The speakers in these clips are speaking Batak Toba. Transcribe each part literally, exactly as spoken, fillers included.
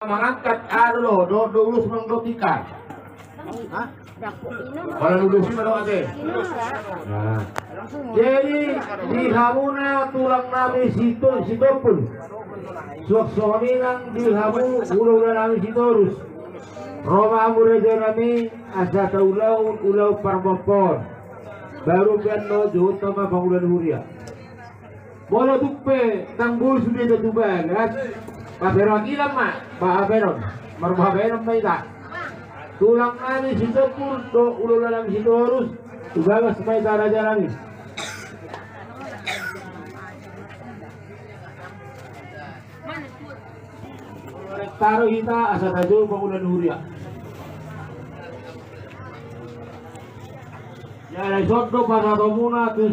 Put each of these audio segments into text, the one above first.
Mangangkat anu do, do, do ulos manang do tikar. Pala ulos i ma do ate. Nah. Jadi di hamuna tulang nami Sito-, Sitompul. Suang songon i nang di hamu hulahula nami Sitorus. Ro ma hamu raja nami asa taulahon ulaon parmompoon. Baru pe annon dohonta ma pangula ni huria. Molo tung pe ndang boi sude hita tu bagas, marperwakilan ma, bahenon, marbahenon ma hita. Tulang nami Sitompul dohot hulahula nami Sitorus, tu bagas ma hita raja nami. Taruh hita asa tajou pangula ni huria. Jadi songon i do pasahatonmuna tu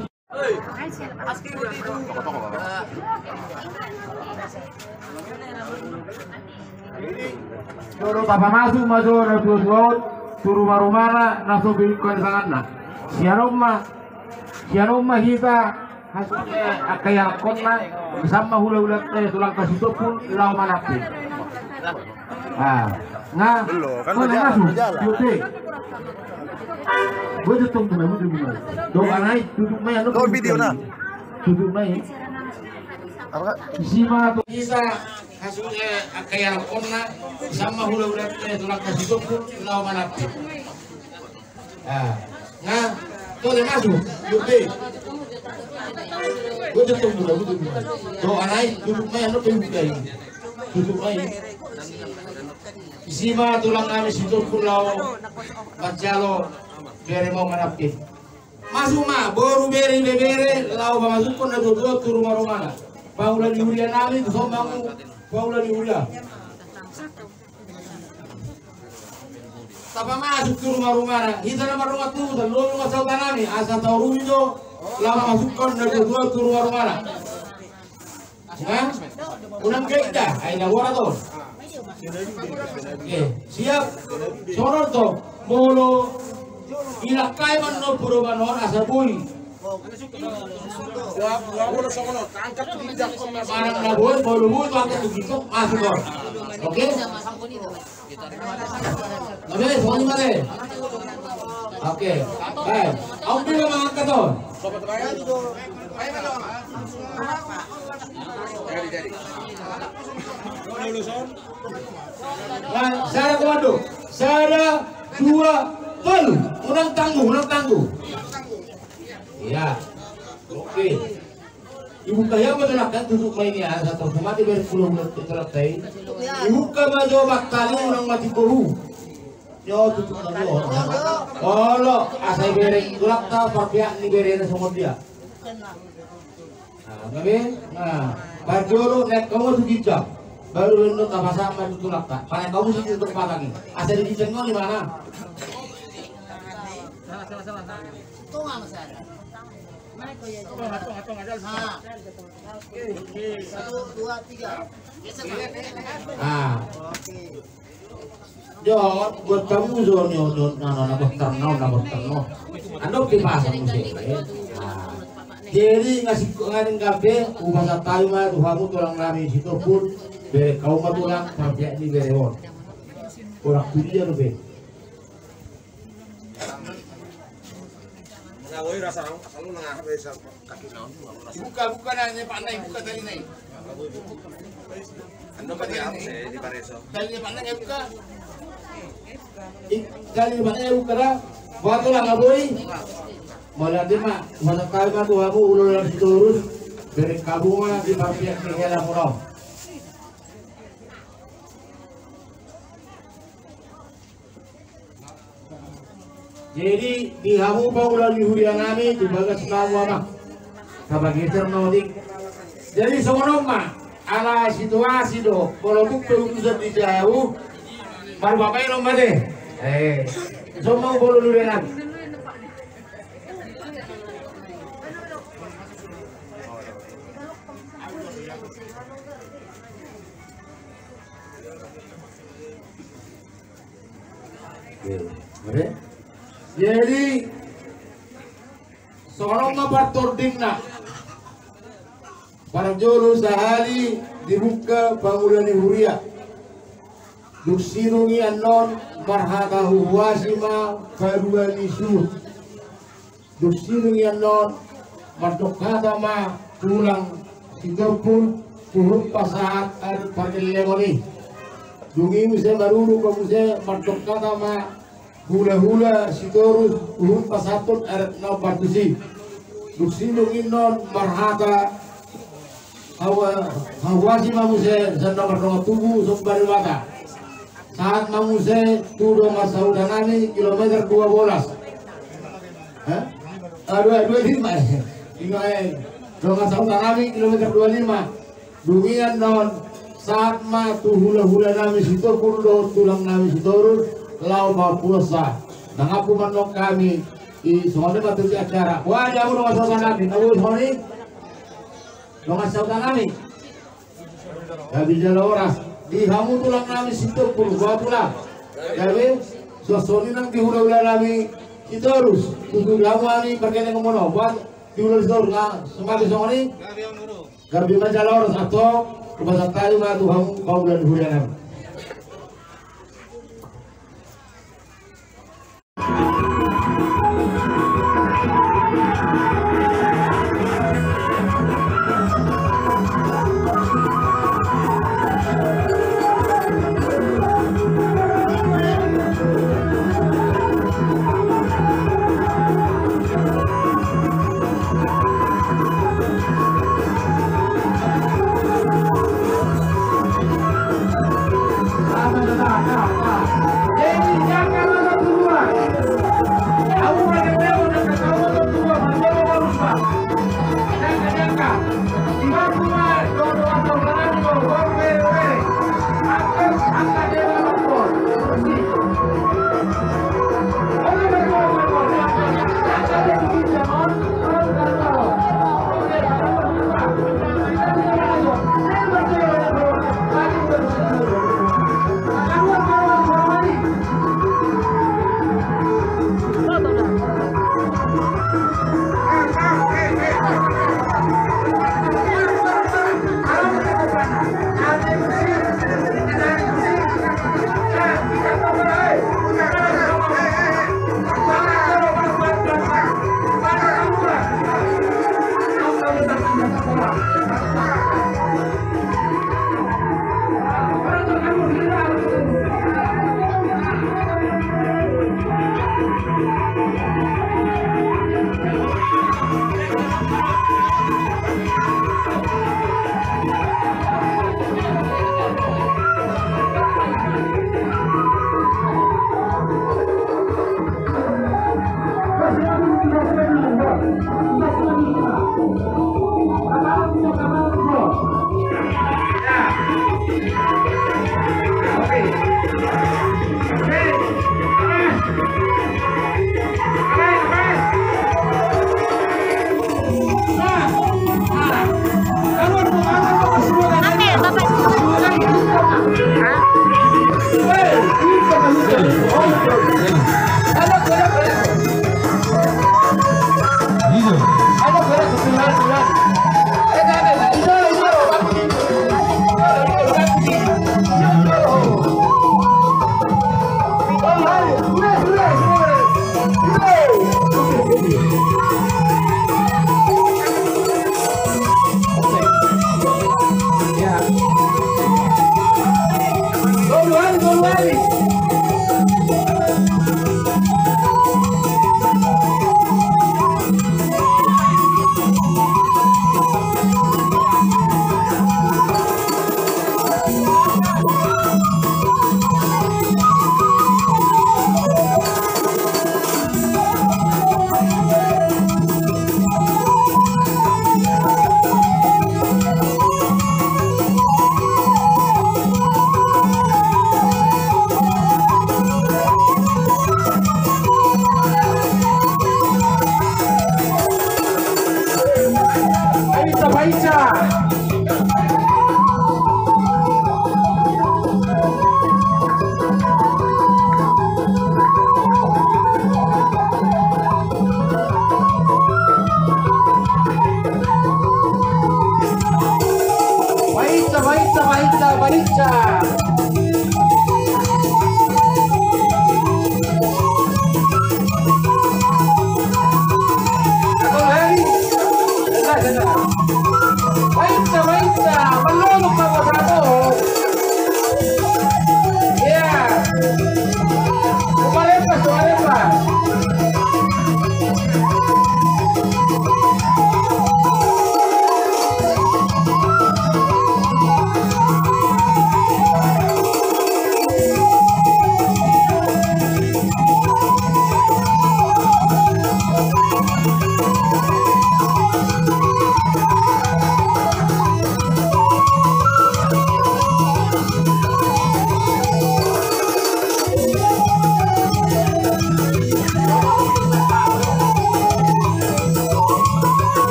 Jolo tapamasuk ma jo na tuatua on tu rumarumana na so bingkon tanganna. Sian on ma, sian on ma hita, angka ianakhonna, sampe hulahula, eh, tulangta Sitompul laho manampil. Ah, nga. Belum, kan. Mana berjalan, masuk? Berjalan. Yute. Gue tutup dulu, gue tutup dulu. Doa naik, tutup main, lo. Tutup video, nah. Tutup main. Apa, Kak? Isi ma tu hita, hasil, eh, angka ianakhonna, sampe hulahula, eh, tulangta Sitompul laho manampil. Ah, nga, tole masuk, yute. Gue tutup dulu, gue tutup dulu. Doa naik, tutup main, lo, tutup main. Tutup main. Isi ma tulang nami Sitompul laho manjalo bere ma manampil. Masuk ma boru, bere, ibebere laho mamasukhon na tuatua tu rumarumana. Pangula ni huria nami tu son ma hamu pangula ni huria. Tapamasuk tu rumarumana, hita na mardongan tubu, tolu dongan sahuta nami, asa taurungi do laho mamasukhon na tuatua tu rumarumana. Nah, unang gait da, ai na borat on. Eh, siap. Songon on do, molo dilangkai ma annon pedoman on asa boi. Manang na boi, molo boi tu angkat tu ginjang, masuk on. Oke? Oke, songon i ma te. Oke. Baik. Aung bilang mangangkat on. Nah, sada, komando. Sada, dua, tolu. Unang tangguh, unang tangguh. Iya. Oke. Ibuka ia ma tulangta, tutup ma i, asa torus mate bere, puluh bulan tu tulangta i. Ibuka ma jo batang i, unang mate boru. Yo, tutup ma jo. Olo, asa ibebere tulangta parpeak ni berena songon dia. Nah, gabe, nah, parjolo naek hamu tu ginjang. Baru annon tapasahat ma tu tulangta. Panaek hamu sian tonga batang i. Asa di ginjang on i mana? Tonga ma sada. Satu, dua, tiga. Ah. Jo, buat tamu jo, nyo, nyo, na, na, na, botar, na, na, botar, no. Ando ke pasang muse. Ah. Jadi, ngasih, ngading kape, upasahat hami ma tu hamu tulang nami Sitompul, bere hamu ma tulang, parpeak ni bere on. Orang kuliah lo, be. Buka, buka na, ni Pak Nai, buka tali Nai. Buka tali Nai. Tali ni Pak Nai, buka. I, tali ni Pak Nai, buka da. Buat tulang, nga boi. Mauliate ma, mauliate ma tu hamu, ulaon na torus. Bere hamu ma di parpeak ni hela muna on. Jadi, di hamu pangula ni huria nami, tu bagas ma hamu, amang. Tapageser ma otik. Jadi, songon on ma, ala situasi do, molo tung pe utusan di jabu, marbabaen on ma te. Eh, songon on ma, pangula ni huria nami. Oke, oke. Jadi, songon on ma partordingna. Parjolo sahali dibuka pangula ni huria. Dung sidung i annon marhata huhuasi ma palua ni suhut. Dung sidung i annon mandok hata ma tulang Sitompul, huhut pasahat adat pargellengon i. Dung i muse marudut ma muse mandok hata ma hulahula Sitorus, huhut pasahathon adat na partusi. Dung sidung i annon marhata hawa-, hahuasi ma muse sandok mardongan tubu somba Debata. Sahat ma muse tu dongan sahuta nami kilometer dua belas. Hah? Ah, dua, dua lima. Ingat, eh. Dongan sahuta nami kilometer dua lima. Dung i annon sahat ma tu hulahula nami Sitompul dohot tulang nami Sitorus laho mampuasa. Mangampu ma annon hami. I songon i ma tutu acara. Wah, di hamu dongan sahuta nami. Na boi songon i? Dongan sahuta nami. Gabe jala horas. Di hamu tulang nami Sitompul, boha tulang? Gabe, songon i nang di hulahula nami Sitorus. Tutu di hamu nami pargellengon on. Boha di hulahula Sitorus, nga so mate songon i? Gabe ma jala horas, antong hupasahat hami ma tu hamu pangula ni huria nami.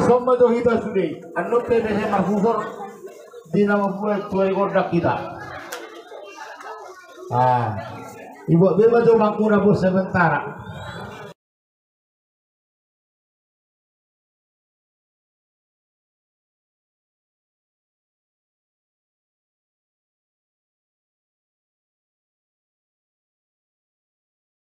Songon i ma jo hita sude, annon pe behe marhusor di na mambuat tuai gondang hita. Ah, ibuat be ma jo mangkuna bos sementara.